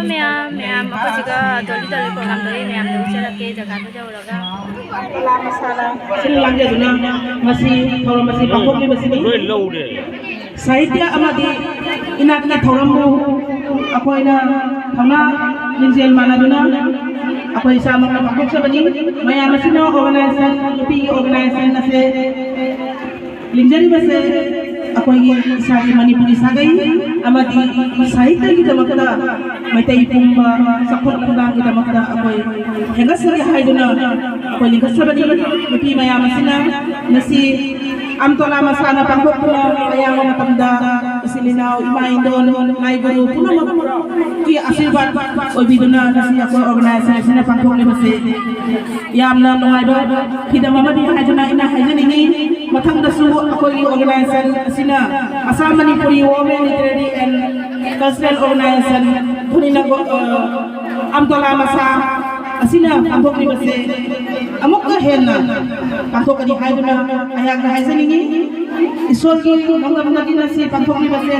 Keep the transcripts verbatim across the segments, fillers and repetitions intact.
ꯃꯌꯥꯝ, ꯃꯌꯥꯝ ꯑꯩꯈꯣꯏ ꯁꯤꯒ ꯗꯣꯂꯤ ꯗꯣꯂꯤ program ꯇꯧꯔꯤ, ꯃꯌꯥꯝꯗ ꯎꯠꯆꯔꯛꯀꯦ, ꯖꯒꯥꯗꯨ ꯌꯧꯔꯒ꯫ ꯁꯤꯜ ꯂꯥꯡꯖꯗꯨꯅ ꯉꯁꯤ ꯊꯧꯔꯝ ꯑꯁꯤ ꯄꯥꯡꯊꯣꯛꯂꯤꯕꯁꯤꯅꯤ꯫ ꯂꯣꯏ ꯂꯧꯔꯦ꯫ ꯁꯥꯍꯤꯇ꯭ꯌ ꯑꯃꯗꯤ ꯏꯅꯥꯠꯀꯤ ꯊꯧꯔꯝꯕꯨ ꯑꯩꯈꯣꯏꯅ ꯊꯧꯅꯥ ꯂꯤꯡꯖꯦꯜ ꯃꯥꯟꯅꯗꯨꯅ ꯑꯩꯈꯣꯏ ꯏꯁꯥꯃꯛꯅ ꯄꯥꯡꯊꯣꯛꯆꯕꯅꯤ꯫ ꯃꯌꯥꯝ ꯑꯁꯤꯅ organization, ꯅꯨꯄꯤꯒꯤ organization ꯑꯁꯦ ꯂꯤꯡꯖꯔꯤꯕꯁꯦ ꯑꯩꯈꯣꯏꯒꯤ ꯏꯁꯥꯒꯤ ꯃꯅꯤꯄꯨꯔꯤ ꯁꯥꯒꯩ ꯑꯃꯗꯤ ꯁꯥꯍꯤꯇ꯭ꯌꯒꯤꯗꯃꯛꯇ, ꯃꯩꯇꯩ ꯄꯨꯝꯕ ꯆꯥꯎꯈꯠ ꯊꯧꯔꯥꯡꯒꯤꯗꯃꯛꯇ ꯑꯩꯈꯣꯏ ꯍꯦꯟꯒꯠꯆꯒꯦ ꯍꯥꯏꯗꯨꯅ ꯑꯩꯈꯣꯏ ꯂꯤꯡꯈꯠꯆꯕꯅꯤ꯫ ꯅꯨꯄꯤ ꯃꯌꯥꯝ ꯑꯁꯤꯅ ꯉꯁꯤ ꯑꯝꯇꯣꯂꯥ ꯃꯁꯥꯟꯅ ꯄꯥꯡꯊꯣꯛꯇꯨꯅ ꯑꯌꯥꯝꯕ ꯃꯇꯝꯗ ꯏꯆꯤꯜ ꯏꯅꯥꯎ, ꯏꯃꯥ ꯏꯟꯗꯣꯟ, ꯂꯥꯏ ꯒꯨꯔꯨ ꯄꯨꯝꯅꯃꯛꯀꯤ ꯑꯥꯁꯤꯔꯕꯥꯗ ꯑꯣꯏꯕꯤꯗꯨꯅ ꯉꯁꯤ ꯑꯩꯈꯣꯏ organization ꯑꯁꯤꯅ ꯄꯥꯡꯊꯣꯛꯂꯤꯕꯁꯦ ꯌꯥꯝꯅ ꯅꯨꯡꯉꯥꯏꯕ ꯍꯤꯔꯝ ꯑꯃꯅꯤ ꯍꯥꯏꯗꯨꯅ ꯑꯩꯅ ꯍꯥꯏꯖꯅꯤꯡꯉꯤ꯫ ꯃꯊꯪꯗꯁꯨ ꯑꯩꯈꯣꯏꯒꯤ organization ꯑꯁꯤꯅ Assam Manipuri Women Literary and Cultural Organization, ꯙꯨꯅꯤꯅ ꯒꯣ-, ꯑ, ꯑꯝꯇꯣꯂꯥ ꯃꯁꯥ ꯑꯁꯤꯅ ꯄꯥꯡꯊꯣꯛꯂꯤꯕꯁꯦ ꯑꯃꯨꯛꯀ ꯍꯦꯟꯅ ꯄꯥꯡꯊꯣꯛꯀꯅꯤ ꯍꯥꯏꯗꯨꯅ ꯑꯩꯍꯥꯛꯅ ꯍꯥꯏꯖꯅꯤꯡꯉꯤ꯫ ꯏꯁꯣꯔꯒꯤ ꯅꯣꯡꯗꯝꯅꯗꯤ ꯉꯁꯤ ꯄꯥꯡꯊꯣꯛꯂꯤꯕꯁꯦ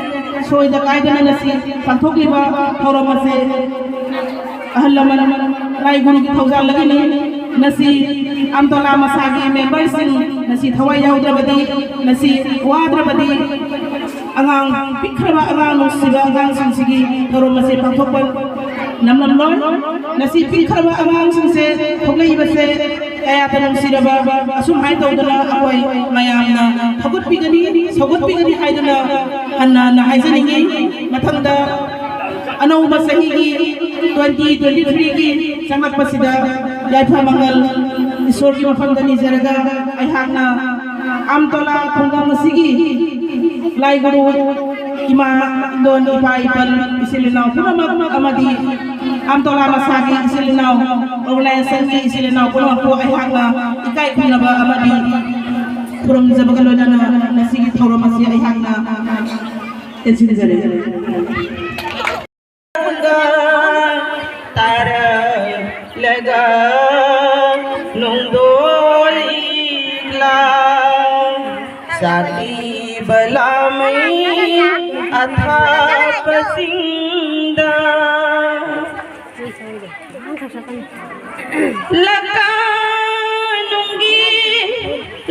ꯁꯣꯏꯗ ꯀꯥꯏꯗꯅ ꯉꯁꯤ ꯄꯥꯡꯊꯣꯛꯂꯤꯕ ꯊꯧꯔꯝ ꯑꯁꯦ ꯑꯍꯜ ꯂꯃꯟ ꯂꯥꯏ ꯒꯨꯔꯨꯒꯤ ꯊꯧꯖꯥꯜꯗꯒꯤꯅꯤ꯫ ꯉꯁꯤ ꯑꯝꯇꯣꯂꯥ ꯃꯁꯥꯒꯤ memberꯁꯤꯡ ꯉꯁꯤ ꯊꯋꯥꯏ ꯌꯥꯎꯗ꯭ꯔꯕꯗꯤ, ꯉꯁꯤ ꯋꯥꯗ꯭ꯔꯕꯗꯤ, ꯑꯉꯥꯡ ꯄꯤꯛꯈ꯭ꯔꯕ ꯑꯉꯥꯡ ꯅꯨꯡꯁꯤꯕ ꯑꯉꯥꯡꯁꯤꯡꯁꯤꯒꯤ ꯊꯧꯔꯝ ꯑꯁꯤ ꯄꯥꯡꯊꯣꯛꯄ ꯉꯝꯂꯝꯂꯣꯏ꯫ ꯉꯁꯤ ꯄꯤꯛꯈ꯭ꯔꯕ ꯑꯉꯥꯡꯁꯤꯡꯁꯦ ꯊꯣꯛꯂꯛꯏꯕꯁꯦ ꯀꯌꯥꯗ ꯅꯨꯡꯁꯤꯔꯕ ꯑꯁꯨꯝꯍꯥꯏꯅ ꯇꯧꯗꯅ ꯑꯩꯈꯣꯏ ꯃꯌꯥꯝꯅ ꯐꯒꯠꯄꯤꯒꯅꯤ, ꯁꯧꯒꯠꯄꯤꯒꯅꯤ ꯍꯥꯏꯗꯨꯅ ꯍꯟꯅ ꯍꯟꯅ ꯍꯥꯏꯖꯅꯤꯡꯉꯤ꯫ ꯃꯊꯪꯗ ꯑꯅꯧꯕ ꯆꯍꯤꯒꯤ twenty twenty-threeꯒꯤ ꯆꯪꯂꯛꯄꯁꯤꯗ ꯌꯥꯏꯐ ꯃꯪꯒꯜ ꯏꯁꯣꯔꯒꯤ ꯃꯐꯝꯗ ꯅꯤꯖꯔꯒ ꯑꯩꯍꯥꯛꯅ ꯑꯝꯇꯣꯂꯥ ꯈꯨꯡꯒꯪ ꯑꯁꯤꯒꯤ ꯂꯥꯏ ꯒꯨꯔꯨ, ꯏꯃꯥ, ꯏꯟꯗꯣꯟ, ꯏꯄꯥ, ꯏꯄꯜ, ꯏꯆꯤꯜ ꯏꯅꯥꯎ ꯄꯨꯝꯅꯃꯛ ꯑꯃꯗꯤ ꯑꯝꯇꯣꯂꯥ ꯃꯁꯥꯒꯤ ꯏꯆꯤꯜ ꯏꯅꯥꯎ, organizationꯒꯤ ꯏꯆꯤꯜ ꯏꯅꯥꯎ ꯄꯨꯝꯅꯃꯛꯄꯨ ꯑꯩꯍꯥꯛꯅ ꯏꯀꯥꯏ ꯈꯨꯝꯅꯕ ꯑꯃꯗꯤ ꯈꯨꯔꯨꯝꯖꯕꯒ ꯂꯣꯏꯅꯅ ꯉꯁꯤꯒꯤ ꯊꯧꯔꯝ ꯑꯁꯤ ꯑꯩꯍꯥꯛꯅ ꯇꯦꯟꯁꯤꯟꯖꯔꯦ꯫ ꯇꯥꯔꯛꯂꯒ ꯅꯣꯡꯗꯣꯜ ꯏꯛꯂꯥ ꯁꯥꯠꯂꯤꯕ ꯂꯥꯃꯩ ꯑꯊꯥꯞꯄꯁꯤꯡꯗ꯫ ꯂꯀꯥꯅꯨꯡꯒꯤ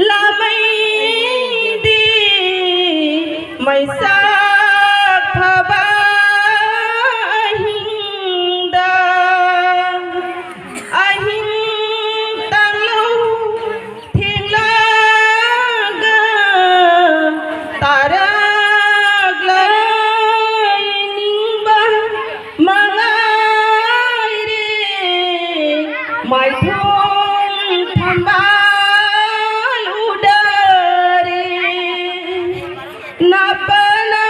ꯂꯥꯃꯩꯗꯤ ꯃꯩꯁꯥꯛ ꯐꯕ ꯑꯍꯤꯡꯗ, ꯑꯍꯤꯡ ꯇꯥꯡꯂꯧ ꯊꯦꯡꯂꯒ ꯇꯥꯔꯛꯂꯅꯤꯡꯕ ꯃꯉꯥꯏꯔꯦ, ꯃꯥꯏꯊꯣꯡ ꯊꯝꯕꯥꯜ ꯎꯗꯔꯦ꯫ ꯅꯥꯄꯅ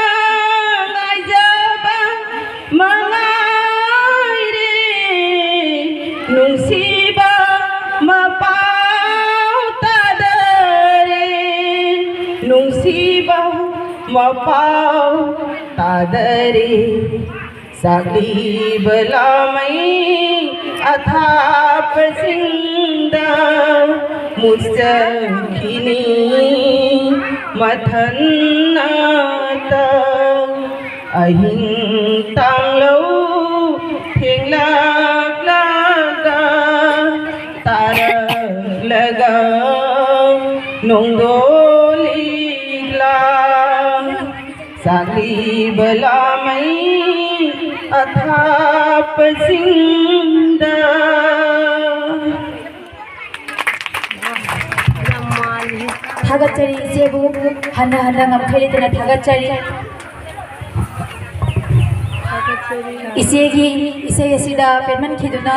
ꯉꯥꯏꯖꯕ ꯃꯉꯥꯏꯔꯦ, ꯅꯨꯡꯁꯤꯕ ꯃꯄꯥꯎ ꯇꯥꯗꯔꯦ, ꯅꯨꯡꯁꯤꯕ ꯃꯄꯥꯎ ꯇꯥꯗꯔꯦ꯫ ꯆꯥꯛꯂꯤꯕ ꯂꯥꯃꯩ ꯑꯊꯥꯞꯄꯁꯤꯡꯗ ꯃꯨꯠꯆꯈꯤꯅꯤ ꯃꯊꯟꯅꯇ꯫ ꯑꯍꯤꯡ ꯇꯥꯡꯂꯧ ꯊꯦꯡꯂꯛꯂꯒ ꯇꯥꯔꯛꯂꯒ ꯅꯣꯡꯗꯣꯜ ꯂꯤꯛꯂꯥ ꯆꯥꯛꯂꯤꯕ ꯂꯥꯃꯩ ꯑꯊꯥꯞꯄꯁꯤꯡꯗ꯫ ꯊꯥꯒꯠꯆꯔꯤ ꯏꯆꯦꯕꯨ, ꯍꯟꯅ ꯍꯟꯅ ꯉꯝꯈꯩ ꯂꯩꯇꯅ ꯊꯥꯒꯠꯆꯔꯤ꯫ ꯏꯆꯦꯒꯤ ꯏꯁꯩ ꯑꯁꯤꯗ ꯄꯦꯟꯃꯟꯈꯤꯗꯨꯅ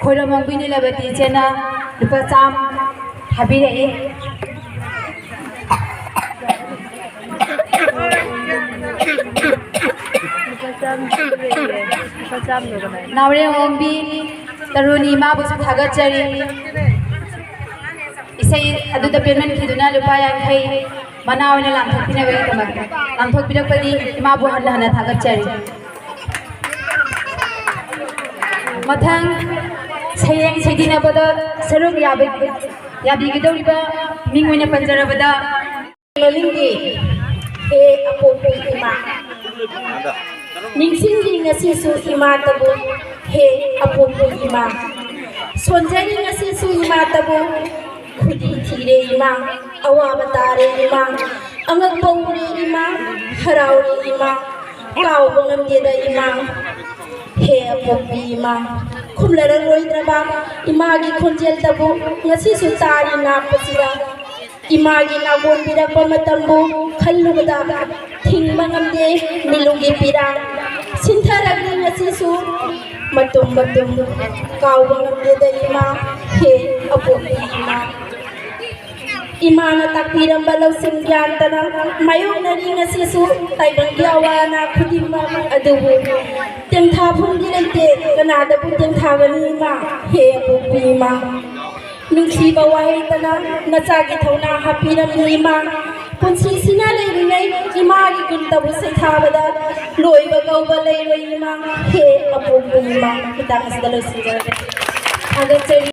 ꯈꯣꯏꯔꯝ ꯃꯪꯕꯤ ꯅꯤꯂꯕꯇꯤ ꯏꯆꯦꯅ ꯂꯨꯄꯥ ꯆꯥꯝꯃ ꯊꯥꯕꯤꯔꯛꯏ꯫ ꯅꯥꯎꯔꯦꯝ ꯑꯣꯡꯕꯤ ꯇꯔꯨꯅꯤ ꯏꯃꯥꯕꯨꯁꯨ ꯊꯥꯒꯠꯆꯔꯤ꯫ ꯏꯁꯩ ꯑꯗꯨꯗ ꯄꯦꯟꯃꯟꯈꯤꯗꯨꯅ ꯂꯨꯄꯥ ꯌꯥꯡꯈꯩ ꯃꯅꯥ ꯑꯣꯏꯅ ꯂꯥꯟꯊꯣꯛꯄꯤꯅꯕꯒꯤꯗꯃꯛꯇ, ꯂꯥꯟꯊꯣꯛꯄꯤꯔꯛꯄꯒꯤ ꯏꯃꯥꯕꯨ ꯍꯟꯅ ꯍꯟꯅ ꯊꯥꯒꯠꯆꯔꯤ꯫ ꯃꯊꯪ ꯁꯩꯔꯦꯡ ꯁꯩꯗꯤꯅꯕꯗ ꯁꯔꯨꯛ ꯌꯥꯕ-, ꯌꯥꯕꯤꯒꯗꯧꯔꯤꯕ ꯃꯤꯡ ꯑꯣꯏꯅ ꯄꯟꯖꯔꯕꯗ, ꯃꯃꯤꯡꯗꯤ ꯍꯦ ꯑꯄꯣꯛꯄꯤ ꯏꯃꯥ꯫ ꯅꯤꯡꯁꯤꯡꯂꯤ ꯉꯁꯤꯁꯨ ꯏꯃꯥꯇꯕꯨ, ꯍꯦ ꯑꯄꯣꯛꯄꯤ ꯏꯃꯥ꯫ ꯁꯣꯟꯖꯔꯤ ꯉꯁꯤꯁꯨ ꯏꯃꯥꯇꯕꯨ꯫ ꯈꯨꯗꯤ ꯊꯤꯔꯦ ꯏꯃꯥ, ꯑꯋꯥꯕ ꯇꯥꯔꯦ ꯏꯃꯥ, ꯑꯉꯛꯄ ꯎꯔꯦ ꯏꯃꯥ, ꯍꯔꯥꯎꯔꯦ ꯏꯃꯥ, ꯀꯥꯎꯕ ꯉꯝꯗꯦꯗ ꯏꯃꯥ꯫ ꯍꯦ ꯑꯄꯣꯛꯄꯤ ꯏꯃꯥ, ꯈꯨꯝꯂꯔꯔꯣꯏꯗ꯭ꯔꯕ ꯏꯃꯥꯒꯤ ꯈꯣꯟꯖꯦꯜꯗꯕꯨ ꯉꯁꯤꯁꯨ ꯇꯥꯔꯤ ꯂꯥꯞꯄꯁꯤꯗ꯫ ꯏꯃꯥꯒꯤ ꯅꯥꯒꯣꯟꯕꯤꯔꯛꯄ ꯃꯇꯝꯕꯨ ꯈꯜꯂꯨꯕꯗ ꯊꯤꯡꯕ ꯉꯝꯗꯦ ꯃꯤꯂꯨꯡꯒꯤ ꯄꯤꯔꯥꯡ꯫ ꯁꯤꯟꯊꯔꯛꯂꯤ ꯉꯁꯤꯁꯨ ꯃꯇꯨꯝ ꯃꯇꯨꯝ, ꯀꯥꯎꯕ ꯉꯝꯗꯦꯗ ꯏꯃꯥ, ꯍꯦ ꯑꯄꯣꯛꯄꯤ ꯏꯃꯥ꯫ ꯏꯃꯥꯅ ꯇꯥꯛꯄꯤꯔꯝꯕ ꯂꯧꯁꯤꯡ ꯒ꯭ꯌꯥꯟ ꯇꯅ ꯃꯥꯌꯣꯛꯅꯔꯤ ꯉꯁꯤꯁꯨ ꯇꯥꯏꯕꯪꯒꯤ ꯑꯋꯥ ꯑꯅꯥ ꯈꯨꯗꯤꯡꯃꯛ ꯑꯗꯨꯕꯨ ꯇꯦꯡꯊꯥꯐꯝꯗꯤ ꯂꯩꯇꯦ, ꯀꯅꯥꯗꯕꯨ ꯇꯦꯡꯊꯥꯒꯅꯤ ꯏꯃꯥ, ꯍꯦ ꯑꯄꯣꯛꯄꯤ ꯏꯃꯥ꯫ ꯅꯨꯡꯁꯤꯕ ꯋꯥꯍꯩꯇꯅ ꯅꯆꯥꯒꯤ ꯊꯧꯅꯥ ꯍꯥꯞꯄꯤꯔꯝꯃꯤ ꯏꯃꯥ꯫ ꯄꯨꯟꯁꯤꯁꯤꯅ ꯂꯩꯔꯤꯉꯩ ꯏꯃꯥꯒꯤ ꯒꯨꯟꯗꯕꯨ ꯁꯩꯊꯥꯕꯗ ꯂꯣꯏꯕ ꯀꯧꯕ ꯂꯩꯔꯣꯏ ꯏꯃꯥ, ꯍꯦ ꯑꯄꯣꯛꯄ ꯏꯃꯥ꯫ ꯃꯇꯥꯡ ꯑꯁꯤꯗ ꯂꯣꯏꯁꯤꯟꯖꯔꯒꯦ꯫ ꯊꯥꯒꯠꯆꯔꯤ꯫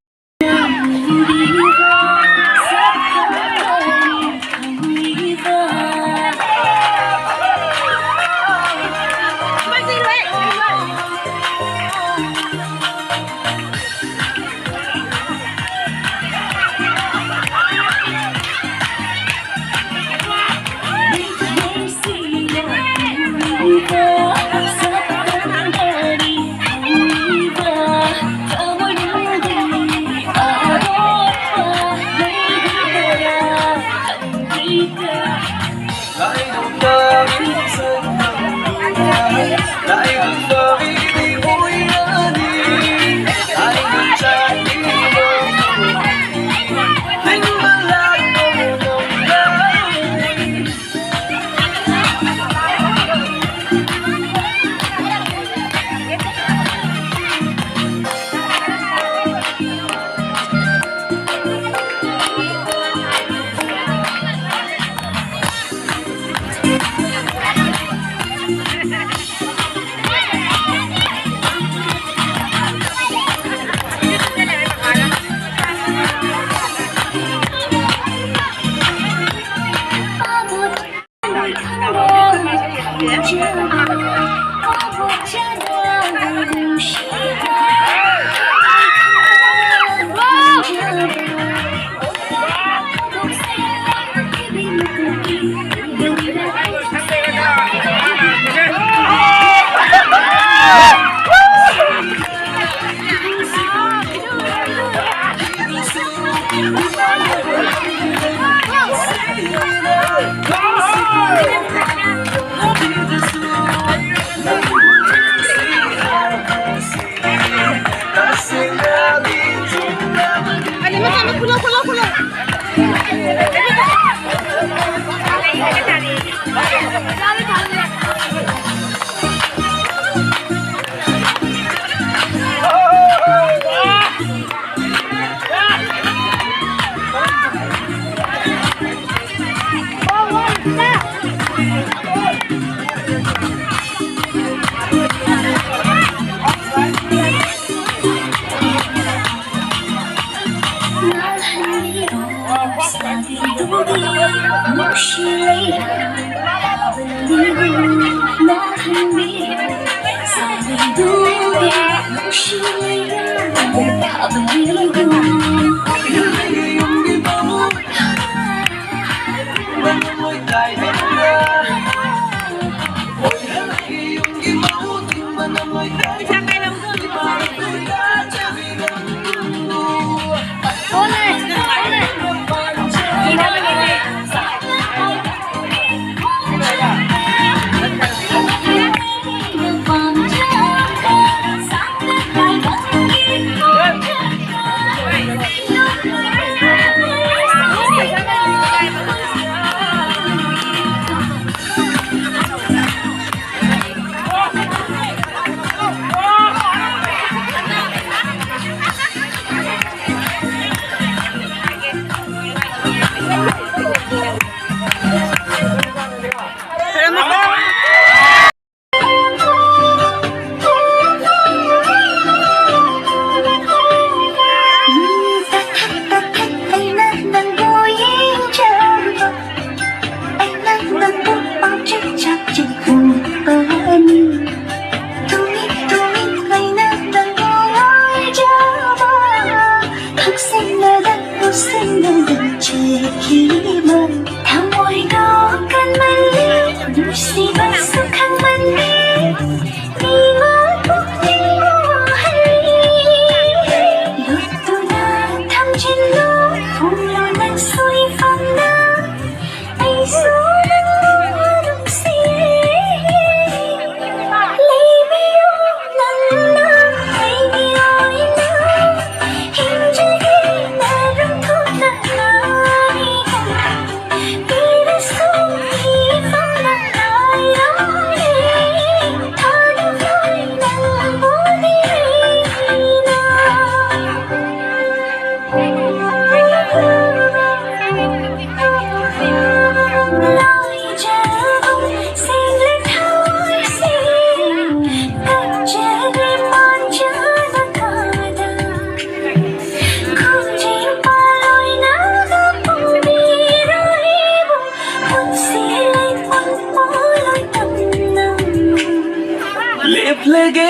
ꯂꯒꯦ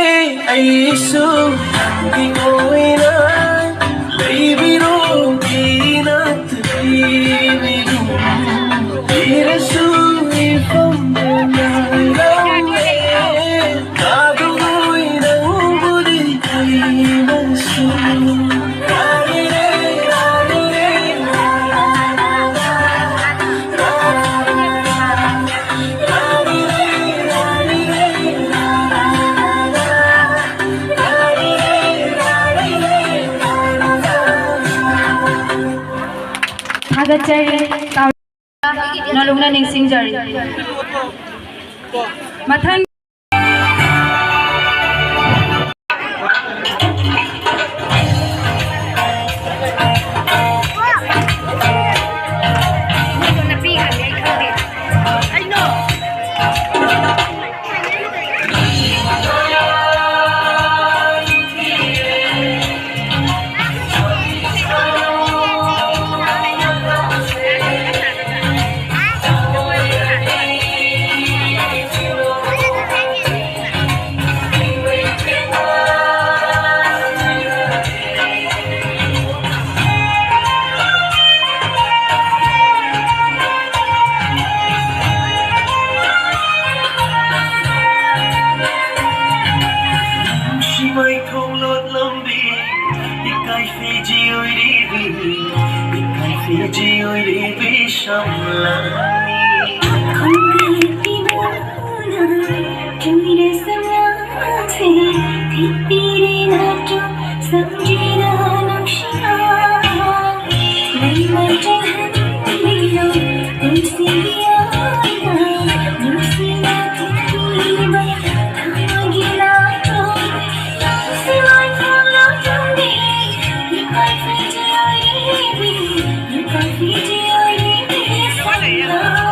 ꯑꯩꯁꯨ ꯅꯪꯒꯤ ꯑꯣꯏꯅ ꯂꯩꯕꯤꯔꯣ ꯏꯅꯥꯛꯇ ꯂꯩꯕꯤꯔꯣ ꯏꯔꯁꯨ ꯏꯐꯝꯗ ꯉꯥꯏꯔꯝꯂꯦ ꯀꯥꯗꯧꯉꯩ ꯅꯪꯕꯨꯗꯤ ꯀꯨꯏꯅꯁꯨ ꯊꯥꯒꯠꯆꯔꯤ꯫ ꯅꯣꯂꯨꯛꯅ ꯅꯤꯡꯁꯤꯡꯖꯔꯤ꯫ ꯃꯊꯪ꯫ ꯅꯨꯡꯁꯤ ꯃꯩꯊꯣꯡ ꯂꯣꯠꯂꯝꯕꯤ ꯏꯀꯥꯏ ꯐꯤꯖꯤ ꯑꯣꯏꯔꯤꯕꯤ ꯏꯀꯥꯏ ꯐꯤꯖꯤ ꯑꯣꯏꯔꯤꯕꯤ ꯁꯝꯂꯥꯡꯅꯤ꯫ ꯈꯣꯡꯒ꯭ꯔꯤꯠꯀꯤ ꯃꯅꯥꯅ ꯆꯨꯏꯔꯦ ꯁꯝꯂꯥꯡꯁꯦ, ꯊꯤꯠꯄꯤꯔꯦ ꯅꯥꯇꯣꯟ ꯁꯝꯖꯤꯅ ꯅꯨꯡꯁꯤꯅ꯫ ꯂꯩꯃꯥꯏ ꯆꯪꯍꯟꯕꯤꯌꯨ ꯄꯨꯟꯁꯤꯒꯤ ꯑꯣꯏꯅ, ꯅꯨꯡꯁꯤꯅ ꯊꯤꯡꯕꯤꯕ ꯊꯃꯣꯏꯒꯤ ꯅꯥꯇꯣꯟ꯫ ꯅꯨꯡꯁꯤ ꯃꯩꯊꯣꯡ ꯂꯣꯠꯂꯝꯕꯤ ꯏꯀꯥꯏ ꯐꯤꯖꯤ ꯑꯣꯏꯔꯤꯕꯤ ꯏꯀꯥꯏ ꯐꯤꯖꯤ ꯑꯣꯏꯔꯤꯕꯤ ꯁꯝꯂꯥꯡ꯫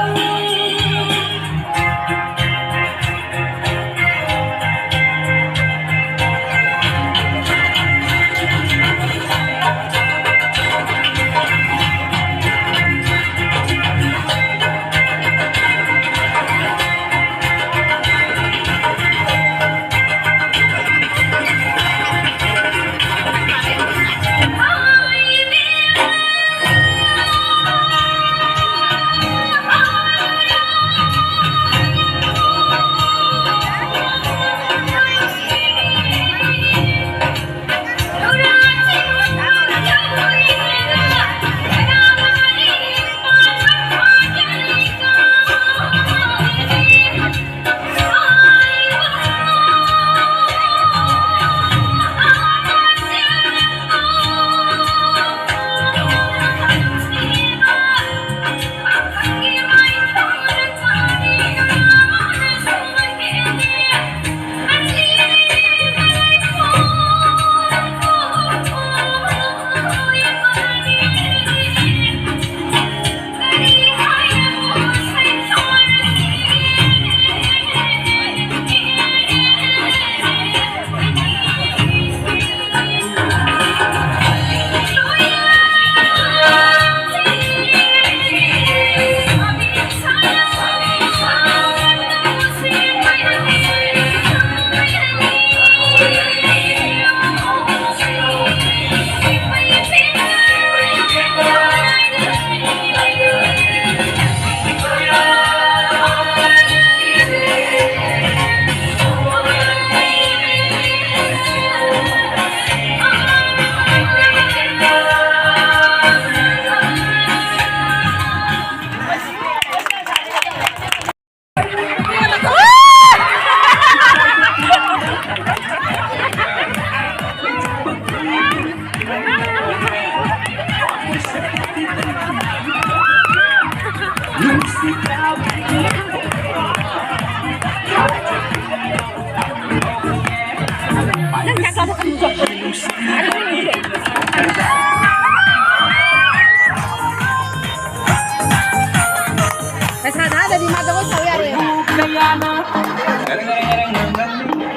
ꯄꯩꯁꯥ ꯊꯥꯗꯗꯤ ꯃꯥ ꯖꯒꯣꯏ ꯁꯥꯎ ꯌꯥꯔꯣꯏ꯫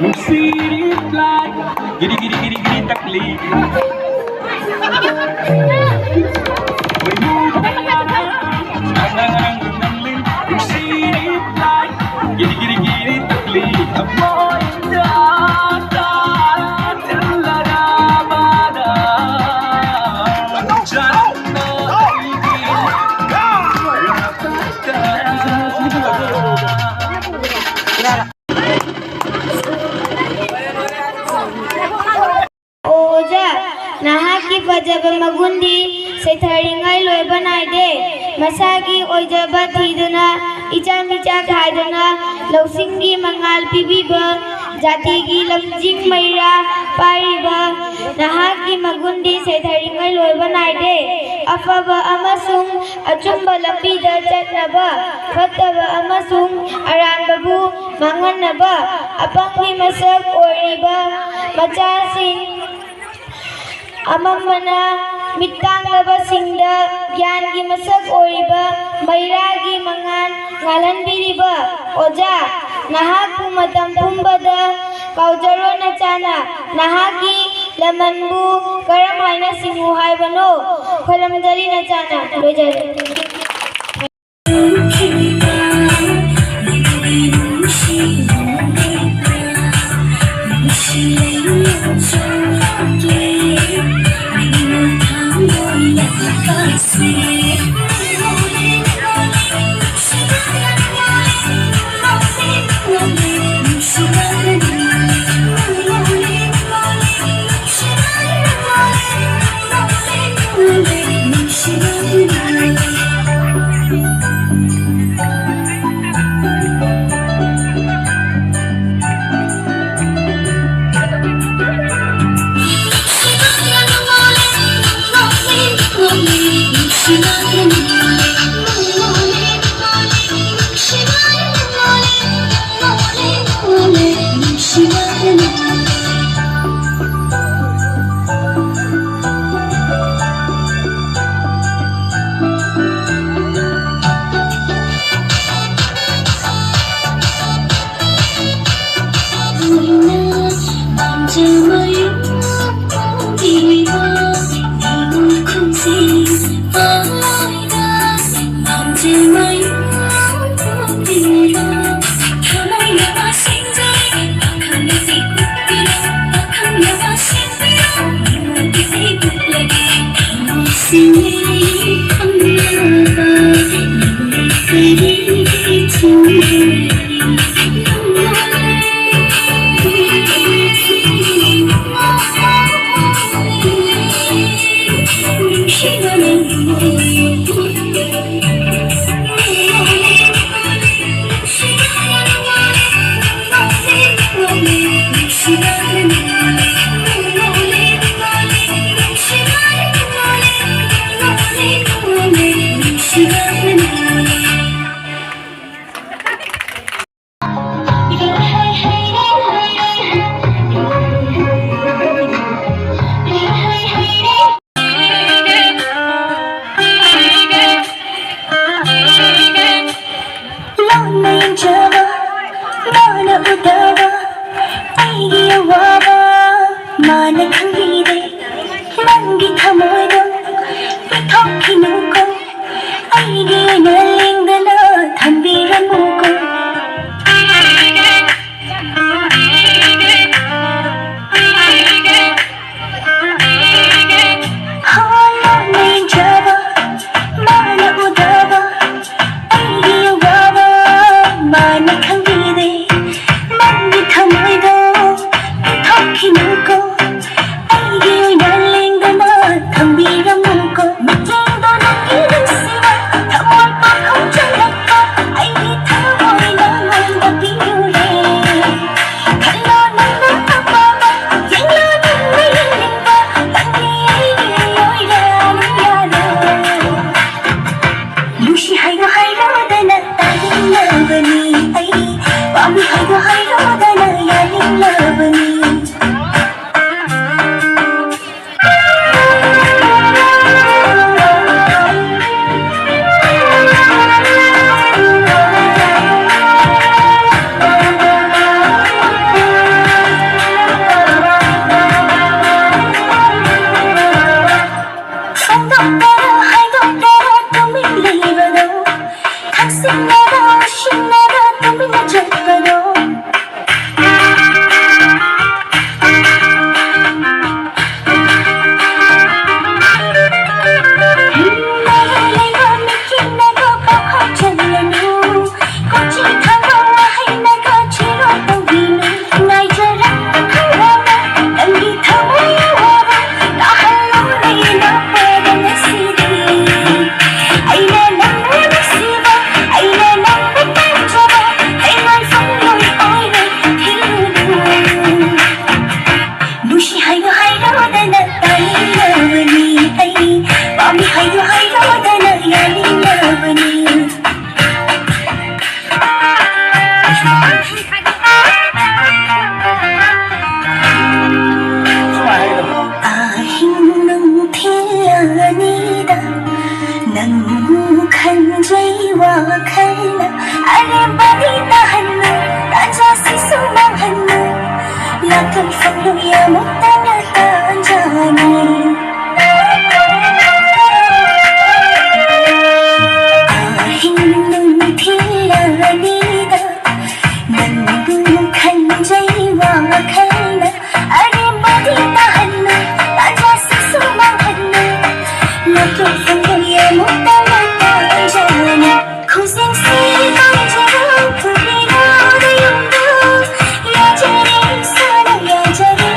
ꯅꯨꯡꯁꯤꯔꯤꯕ ꯂꯥꯏ, ꯒꯤꯔꯤ ꯒꯤꯔꯤ ꯒꯤꯔꯤ ꯒꯤꯔꯤ ꯇꯛꯂꯤ꯫ ꯅꯨꯡꯁꯤꯔꯤꯕ ꯂꯥꯏ, ꯒꯤꯔꯤ ꯒꯤꯔꯤ ꯒꯤꯔꯤ ꯇꯛꯂꯤ꯫ ꯑꯃꯣꯏꯗ ꯇꯥꯁꯤꯜꯂꯔꯕꯅ ꯆꯔꯝꯅ ꯑꯩꯒꯤ ꯑꯣꯖꯥ, ꯅꯍꯥꯛꯀꯤ ꯐꯖꯕ ꯃꯒꯨꯟꯗꯤ ꯁꯩꯊꯥꯔꯤꯉꯩ ꯂꯣꯏꯕ ꯅꯥꯏꯗꯦ꯫ ꯃꯁꯥꯒꯤ ꯑꯣꯏꯖꯕ ꯊꯤꯗꯨꯅ, ꯏꯆꯥ ꯃꯤꯆꯥ ꯈꯥꯏꯗꯨꯅ, ꯂꯧꯁꯤꯡꯒꯤ ꯃꯉꯥꯜ ꯄꯤꯕꯤꯕ, ꯖꯥꯇꯤꯒꯤ ꯂꯝꯖꯤꯡ ꯃꯩꯔꯥ ꯄꯥꯏꯔꯤꯕ ꯅꯍꯥꯛꯀꯤ ꯃꯒꯨꯟꯗꯤ ꯁꯩꯊꯥꯔꯤꯉꯩ ꯂꯣꯏꯕ ꯅꯥꯏꯗꯦ꯫ ꯑꯐꯕ ꯑꯃꯁꯨꯡ ꯑꯆꯨꯝꯕ ꯂꯝꯕꯤꯗ ꯆꯠꯅꯕ, ꯐꯠꯇꯕ ꯑꯃꯁꯨꯡ ꯑꯔꯥꯟꯕꯕꯨ ꯃꯥꯡꯍꯟꯅꯕ, ꯑꯄꯪꯒꯤ ꯃꯁꯛ ꯑꯣꯏꯔꯤꯕ ꯃꯆꯥꯁꯤꯡ, ꯑꯃꯝꯕꯅ ꯃꯤꯠꯇꯥꯡꯂꯕꯁꯤꯡꯗ ꯒ꯭ꯌꯥꯟꯒꯤ ꯃꯁꯛ ꯑꯣꯏꯔꯤꯕ ꯃꯩꯔꯥꯒꯤ ꯃꯉꯥꯜ ꯉꯥꯜꯍꯟꯕꯤꯔꯤꯕ ꯑꯣꯖꯥ, ꯅꯍꯥꯛꯄꯨ ꯃꯇꯝ ꯄꯨꯝꯕꯗ ꯀꯥꯎꯖꯔꯣ ꯅꯆꯥꯅ꯫ ꯅꯍꯥꯛꯀꯤ ꯂꯃꯟꯕꯨ ꯀꯔꯝ ꯍꯥꯏꯅ ꯁꯤꯡꯉꯨ ꯍꯥꯏꯕꯅꯣ? ꯈꯣꯏꯔꯝꯖꯔꯤ ꯅꯆꯥꯅ꯫ ꯂꯣꯏꯖꯔꯦ꯫ ꯂꯣꯟꯅ ꯌꯦꯡꯖꯕ, ꯂꯣꯟꯅ ꯎꯠꯇꯕ ꯑꯩꯒꯤ ꯑꯋꯥꯕ꯫ ꯅꯪꯕꯨ ꯈꯟꯖꯩ ꯋꯥꯈꯜꯅ ꯑꯔꯦꯝꯕꯗꯤ ꯇꯥꯍꯟꯅꯨ, ꯇꯥꯟꯖꯥꯁꯤꯁꯨ ꯃꯥꯡꯍꯟꯅꯨ, ꯂꯥꯛꯐꯝ ꯐꯪꯂꯣꯏ ꯑꯃꯨꯛꯇꯅ ꯇꯥꯟꯖꯥꯅꯤ꯫ ꯑꯍꯤꯡ ꯅꯨꯡꯊꯤꯜ ꯑꯅꯤꯗ ꯅꯪꯕꯨ ꯈꯟꯖꯩ ꯋꯥꯈꯜꯅ ꯑꯔꯦꯝꯕꯗꯤ ꯇꯥꯍꯟꯅꯨ, ꯇꯥꯟꯖꯥꯁꯤꯁꯨ ꯃꯥꯡꯍꯟꯅꯨ, ꯂꯥꯛꯐꯝ ꯐꯪꯂꯣꯏ ꯑꯃꯨꯛꯇꯅ ꯇꯥꯟꯖꯥꯅꯤ꯫ ꯈꯨꯖꯤꯡꯁꯤ ꯄꯥꯝꯖꯔꯣ, ꯄꯨꯕꯤꯔꯣ ꯅꯌꯨꯝꯗ, ꯌꯥꯖꯔꯦ, ꯏꯁꯥꯅ ꯌꯥꯖꯔꯦ꯫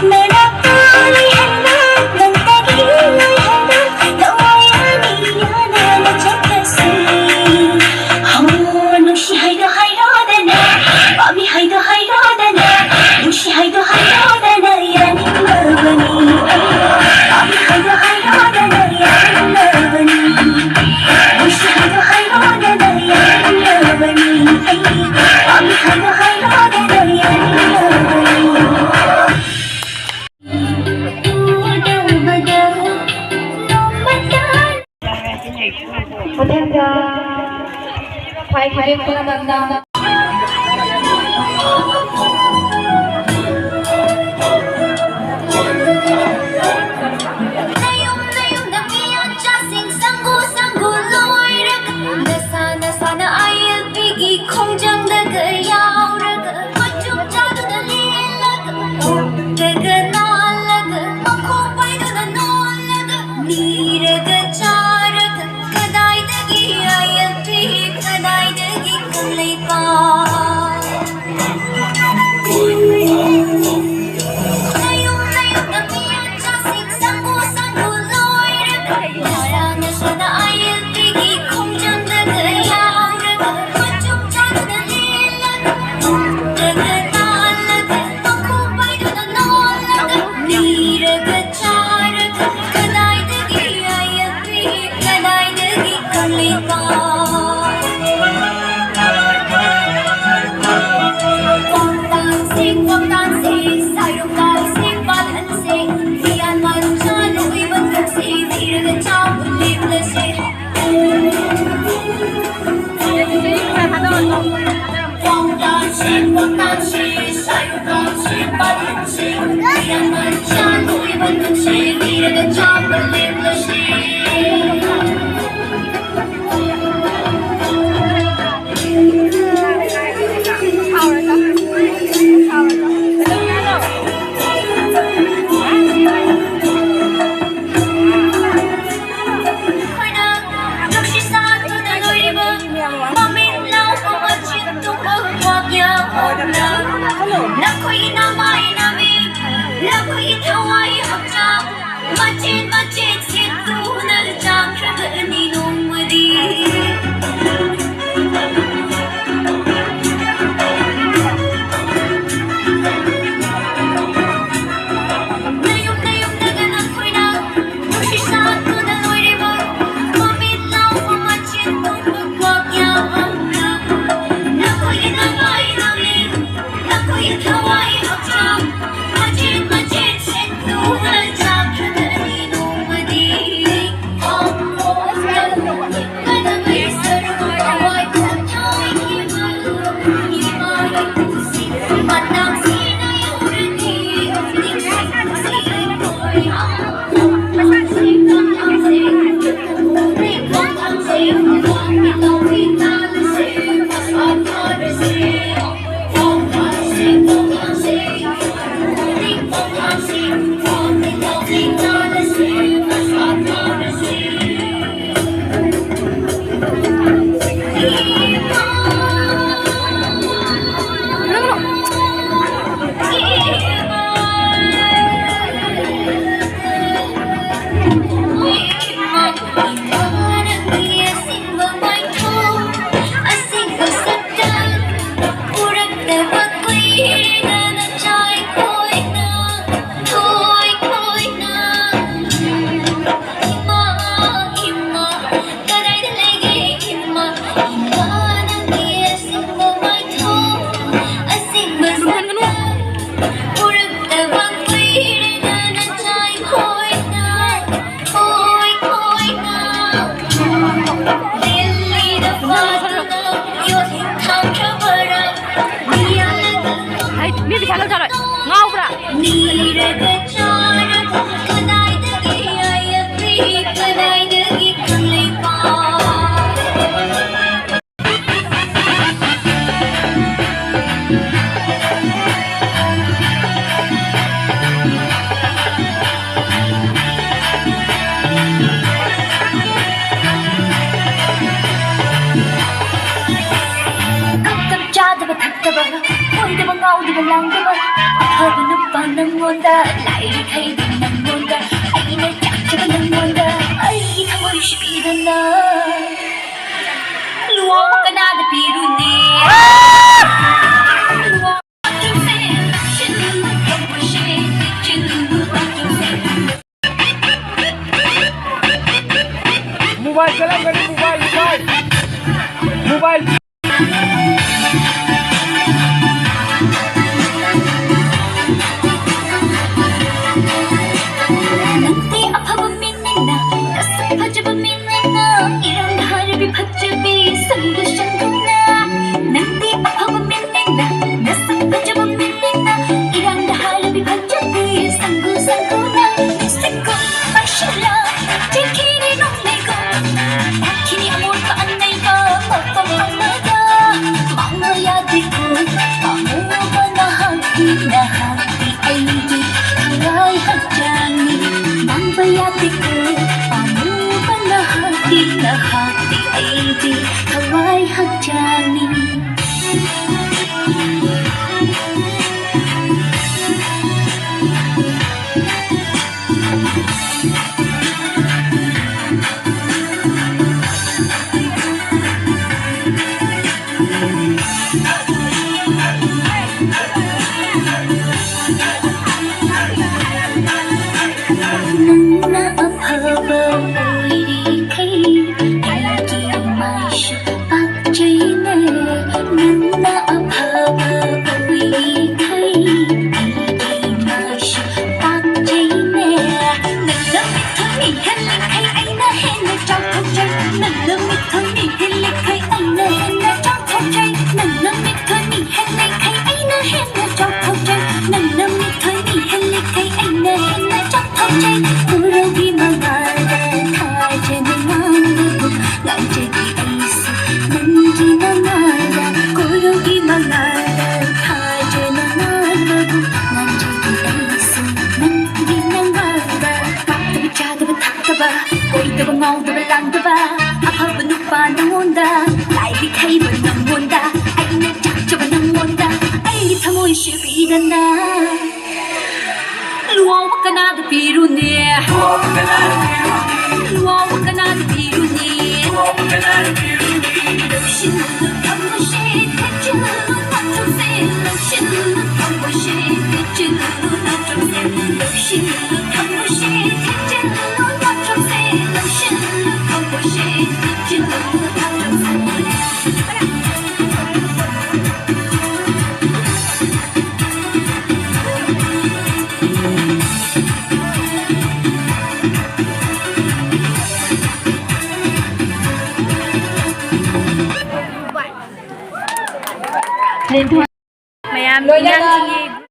ꯅꯅꯥꯛꯇ ꯂꯩꯍꯟꯕ, ꯅꯪꯇꯒꯤ ꯂꯣꯏꯍꯟꯕ, ꯅꯋꯥ ꯌꯥꯅꯤ, ꯌꯥꯅꯅ ꯆꯠꯈ꯭ꯔꯁꯤ꯫ ꯍꯣ, ꯅꯨꯡꯁꯤ ꯍꯥꯏꯗꯣ ꯍꯥꯏꯔꯣꯗꯅ, ꯄꯥꯝꯃꯤ ꯍꯥꯏꯗꯣ ꯍꯥꯏꯔꯣꯗꯅ, ꯅꯨꯡꯁꯤ ꯍꯥꯏꯗꯣ ꯍꯥꯏꯔꯣꯗꯅ ꯌꯥꯅꯤꯡꯂꯕꯅꯤ꯫ ꯄꯥꯝꯃꯤ ꯍꯥꯏꯗꯣ ꯍꯥꯏꯔꯣꯗꯅ ꯌꯥꯅꯤꯡꯂꯕꯅꯤ꯫ ꯅꯨꯡꯁꯤ ꯍꯥꯏꯗꯣ ꯍꯥꯏꯔꯣꯗꯅ ꯌꯥꯅꯤꯡꯂꯕꯅꯤ꯫ ꯄꯥꯝꯃꯤ ꯍꯥꯏꯗꯣ ꯍꯥꯏꯔꯣꯗꯅ ꯌꯥꯅꯤꯡꯂꯕꯅꯤ꯫ ꯃꯊꯪꯗ ꯈ꯭ꯋꯥꯏ ꯈꯨꯗꯤꯡ ꯄꯨꯝꯅꯃꯛꯅ ꯅꯌꯨꯝ ꯅꯌꯨꯝꯗ ꯃꯤꯌꯥꯟꯆꯥꯁꯤꯡ ꯁꯪꯒꯨ ꯁꯪꯒꯨ ꯂꯣꯏꯔꯒ, ꯅꯁꯥ ꯅꯁꯥꯅ ꯑꯥꯏ ꯑꯦꯜ ꯄꯤꯒꯤ ꯈꯣꯡꯖꯪꯗꯒ ꯌꯥꯎꯔꯒ, ꯈꯨꯠꯆꯨꯝ ꯆꯥꯗꯨꯅ ꯂꯦꯜꯂꯒ, ꯎꯞꯇꯒ ꯅꯥꯜꯂꯒ, ꯃꯈꯣꯡ ꯄꯥꯏꯗꯨꯅ ꯅꯣꯜꯂꯒ, ꯅꯤꯔꯒ ꯆꯥꯔꯒ, ꯀꯗꯥꯏꯗꯒꯤ ꯑꯥꯏ ꯑꯦꯜ ꯄꯤ, ꯀꯗꯥꯏꯗꯒꯤ ꯀꯪꯂꯩꯄꯥꯛ? ꯅꯈꯣꯏꯒꯤ ꯅꯃꯥꯏ ꯅꯃꯤꯠ, ꯅꯈꯣꯏꯒꯤ ꯊꯋꯥꯏ ꯍꯛꯆꯥꯡ, ꯃꯆꯦꯠ ꯃꯆꯦꯠ ꯁꯦꯠꯇꯨꯅ ꯆꯥꯈ꯭ꯔꯒꯅꯤ ꯅꯣꯡꯃꯗꯤ꯫ ꯅꯌꯨꯝ ꯅꯌꯨꯝꯗꯒ ꯅꯈꯣꯏꯅ ꯅꯨꯡꯁꯤ ꯆꯥꯟꯅꯗꯨꯅ ꯂꯣꯏꯔꯤꯕ ꯃꯃꯤꯠ ꯂꯥꯎꯕ ꯃꯆꯤꯟ ꯇꯨꯝꯕ ꯈ꯭ꯋꯥꯡ ꯌꯥꯝꯅ ꯅꯈꯣꯏꯒꯤ ꯅꯃꯥꯏ ꯅꯃꯤꯠ, ꯅꯈꯣꯏꯒꯤ ꯊꯋꯥꯏ ꯍꯛꯆꯥꯡ ꯃꯆꯦꯠ ꯃꯆꯦꯠ ꯁꯦꯠꯇꯨꯅ ꯆꯥꯈ꯭ꯔꯒꯅꯤ ꯅꯣꯡꯃꯗꯤ꯫ ꯉꯥꯎꯕ꯭ꯔꯥ? ꯅꯤꯔꯒ ꯆꯥꯔꯒ ꯀꯗꯥꯏꯗꯒꯤ ꯌꯥꯏꯐꯤ, ꯀꯗꯥꯏꯗꯒꯤ ꯀꯪꯂꯩꯄꯥꯛ? ꯀꯞ ꯀꯞ ꯆꯥꯗꯕ ꯊꯛꯇꯕ, ꯀꯣꯏꯗꯕ ꯉꯥꯎꯗꯕ ꯂꯥꯡꯗꯕ, ꯑꯐꯕ ꯅꯨꯄꯥ ꯅꯪꯉꯣꯟꯗ, ꯂꯥꯏꯔꯤꯛ ꯍꯩꯕ ꯅꯪꯉꯣꯟꯗ, ꯑꯩꯅ ꯆꯥꯛꯆꯕ ꯅꯪꯉꯣꯟꯗ, ꯑꯩꯒꯤ ꯊꯃꯣꯏ ꯁꯤꯕꯤꯗꯅ꯫ ꯂꯨꯍꯣꯡꯕ ꯀꯅꯥꯗ ꯄꯤꯔꯨꯅꯤ? ꯂꯨꯍꯣꯡꯕ ꯃꯣꯕꯥꯏꯜ ꯆꯠꯂꯝꯒꯅꯤ, ꯃꯣꯕꯥꯏꯜ, ꯃꯣꯕꯥꯏꯜ꯫ ꯃꯣꯕꯥꯏꯜ꯫ ꯅꯪꯗꯤ ꯑꯐꯕ ꯃꯤꯅꯤꯅ, ꯅꯁꯛ ꯐꯖꯕ ꯃꯤꯅꯤꯅ, ꯏꯔꯥꯡꯗ ꯍꯥꯏꯔꯕꯤ ꯐꯖꯕꯤ, ꯁꯪꯒꯨ ꯁꯪꯒꯨꯅ꯫ ꯅꯪꯗꯤ ꯑꯐꯕ ꯃꯤꯅꯤꯅ, ꯅꯁꯛ ꯐꯖꯕ ꯃꯤꯅꯤꯅ, ꯏꯔꯥꯡꯗ ꯍꯥꯏꯔꯕꯤ ꯐꯖꯕꯤ, ꯁꯪꯒꯨ ꯁꯪꯒꯨꯅ꯫ ꯅꯨꯡꯁꯤꯠꯀꯨꯝ ꯄꯥꯏꯁꯤꯜꯂ, ꯆꯦꯟꯈꯤꯅꯤ ꯅꯣꯡꯃꯩꯒꯨꯝ, ꯇꯥꯈꯤꯅꯤ ꯑꯃꯣꯠꯄ ꯑꯅꯩꯕ ꯃꯐꯝ ꯑꯃꯗ꯫ ꯃꯥꯡꯕ ꯌꯥꯗꯦꯀꯣ, ꯄꯥꯝꯃꯨꯕ ꯅꯍꯥꯛꯇꯤ, ꯅꯍꯥꯛꯇꯤ ꯑꯩꯒꯤ ꯊꯋꯥꯏ ꯍꯛꯆꯥꯡꯅꯤ꯫ ꯃꯥꯡꯕ ꯌꯥꯗꯦꯀꯣ, ꯄꯥꯝꯃꯨꯕ ꯅꯍꯥꯛꯇꯤ, ꯅꯍꯥꯛꯇꯤ ꯑꯩꯒꯤ ꯊꯋꯥꯏ ꯍꯛꯆꯥꯡꯅꯤ꯫ ꯎꯔꯧꯒꯤ ꯃꯉꯥꯜꯗ ꯊꯥꯖꯅ ꯉꯥꯡꯕꯕꯨ ꯉꯥꯡꯖꯒꯦ ꯑꯩꯁꯨ ꯅꯪꯒꯤ ꯃꯉꯥꯜꯗ, ꯎꯔꯧꯒꯤ ꯃꯉꯥꯜꯗ ꯊꯥꯖꯅ ꯉꯥꯡꯕꯕꯨ ꯉꯥꯡꯖꯒꯦ ꯑꯩꯁꯨ ꯅꯪꯒꯤ ꯃꯉꯥꯜꯗ꯫ ꯀꯥꯞꯇꯕ ꯆꯥꯗꯕ ꯊꯛꯇꯕ, ꯀꯣꯏꯗꯕ ꯉꯥꯎꯗꯕ ꯂꯥꯡꯗꯕ, ꯑꯐꯕ ꯅꯨꯄꯥ ꯅꯪꯉꯣꯟꯗ, ꯂꯥꯏꯔꯤꯛ ꯍꯩꯕ ꯅꯪꯉꯣꯟꯗ, ꯑꯩꯅ ꯆꯥꯛꯆꯕ ꯅꯪꯉꯣꯟꯗ, ꯑꯩꯒꯤ ꯊꯃꯣꯏꯁꯦ ꯄꯤꯗꯅ꯫ ꯂꯨꯍꯣꯡꯕ ꯀꯅꯥꯗ ꯄꯤꯔꯨꯅꯤ? ꯂꯨꯍꯣꯡꯕ ꯀꯅꯥꯗ ꯄꯤꯔꯨꯅꯤ? ꯂꯨꯍꯣꯡꯕ ꯀꯅꯥꯗ ꯄꯤꯔꯨꯅꯤ? ꯂꯧꯁꯤꯟꯗꯨꯅ ꯊꯝꯃꯣꯏꯁꯦ ꯊꯦꯛꯆꯤꯜꯂꯨ ꯅꯠꯇ꯭ꯔꯁꯦ, ꯂꯧꯁꯤꯟꯗꯨꯅ ꯊꯝꯃꯣꯏꯁꯦ ꯊꯦꯛꯆꯤꯜꯂꯨ ꯅꯠꯇ꯭ꯔꯁꯦ, ꯂꯧꯁꯤꯟꯗꯨꯅ ꯊꯝꯃꯣꯏꯁꯦ ꯊꯦꯛꯆꯤꯜꯂꯨ ꯅꯠꯇ꯭ꯔꯁꯦ, ꯂꯧꯁꯤꯟꯗꯨꯅ ꯊꯝꯃꯣꯏꯁꯦ ꯊꯦꯛꯆꯤꯜꯂꯨ ꯅꯠꯇ꯭ꯔꯁꯦ꯫ ꯃꯌꯥꯝ ꯂꯣꯏꯅꯅ ꯏꯌꯥꯝꯁꯤꯡꯒꯤ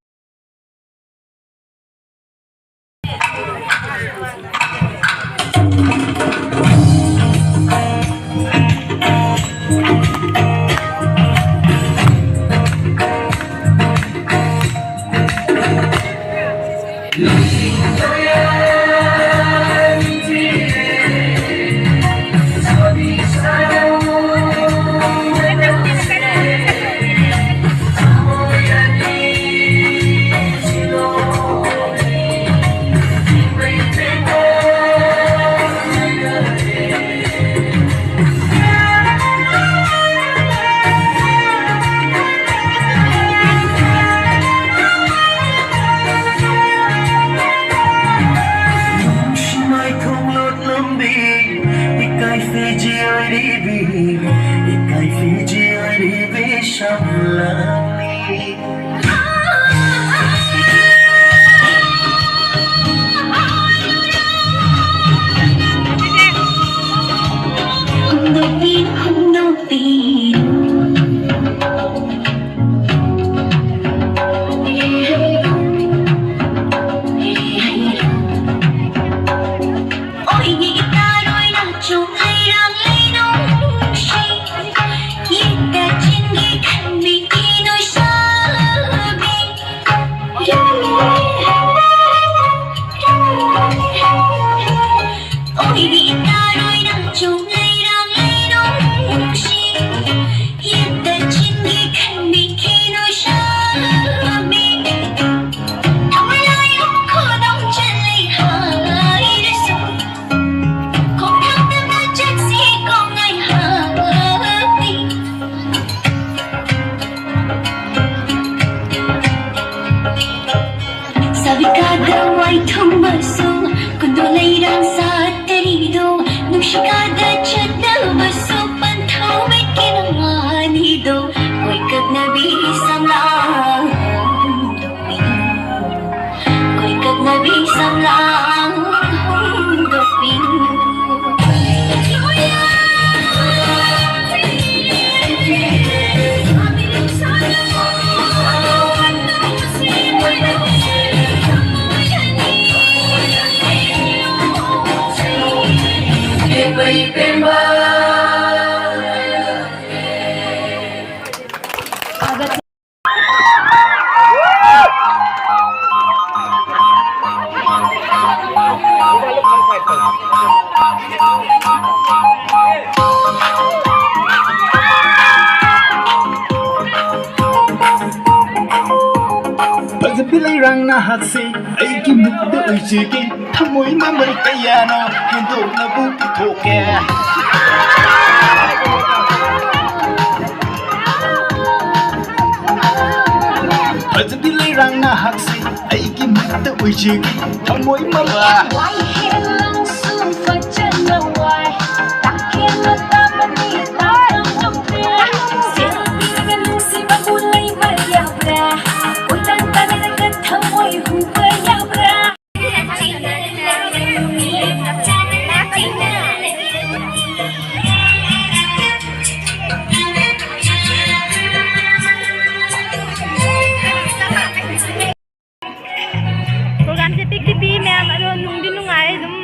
ꯑꯣꯏꯔꯤ ꯏꯇꯥꯔꯣꯏ ꯅꯪ ꯆꯨꯝꯂꯩꯔꯥꯡ ꯂꯩꯔꯣꯡꯁꯤ ꯌꯦꯠꯇ ꯆꯤꯟꯒꯤ ꯈꯟꯕꯤꯈꯤꯅꯨ ꯁꯥꯃꯤ ꯊꯃꯂꯥꯏ ꯈꯨꯗꯣꯡ ꯆꯜꯂꯤ ꯍꯥꯏꯔꯁꯨ ꯈꯣꯡꯊꯥꯡꯗ ꯆꯠꯁꯤ ꯀꯣꯡꯉꯥꯏ ꯍꯥꯞꯄꯤ ꯁꯥꯕꯤꯀꯥꯗ ꯋꯥꯏꯊꯨꯝꯕꯁꯨ ꯀꯨꯟꯗꯣ ꯂꯩꯔꯥꯡ ꯁꯥꯠꯇꯔꯤꯗꯣ ꯅꯨꯡꯁꯤꯀꯥꯗ ꯆꯠꯅꯕꯁꯨ ꯄꯟꯊꯧ ꯃꯤꯠꯀꯤ ꯅꯨꯡꯉꯥꯅꯤꯗꯣ ꯀꯣꯏꯀꯛꯅꯕꯤ ꯁꯝꯂꯥꯡ ꯀꯣꯏꯀꯛꯅꯕꯤ ꯁꯝꯂꯥꯡ ꯍꯣꯡꯗꯣꯛꯄꯤꯌꯨ꯫ ꯐꯖꯕꯤ ꯂꯩꯔꯥꯡ ꯅꯍꯥꯛꯁꯦ ꯑꯩꯒꯤ ꯃꯤꯠꯇ ꯎꯏꯖꯒꯦ, ꯊꯃꯣꯏ ꯃꯃꯜ ꯀꯌꯥꯅꯣ ꯍꯦꯟꯗꯣꯛꯅꯕꯨ ꯄꯨꯊꯣꯛꯀꯦ꯫ ꯐꯖꯕꯤ ꯂꯩꯔꯥꯡ ꯅꯍꯥꯛꯁꯦ ꯑꯩꯒꯤ ꯃꯤꯠꯇ ꯎꯏꯖꯒꯦ, ꯊꯃꯣꯏ ꯃꯃꯜ Programꯁꯦ ꯄꯤꯛꯇꯤ ꯄꯤꯛꯏ ꯃꯌꯥꯝ, ꯑꯗꯣ ꯅꯨꯡꯗꯤ ꯅꯨꯡꯉꯥꯏ ꯑꯗꯨꯝ꯫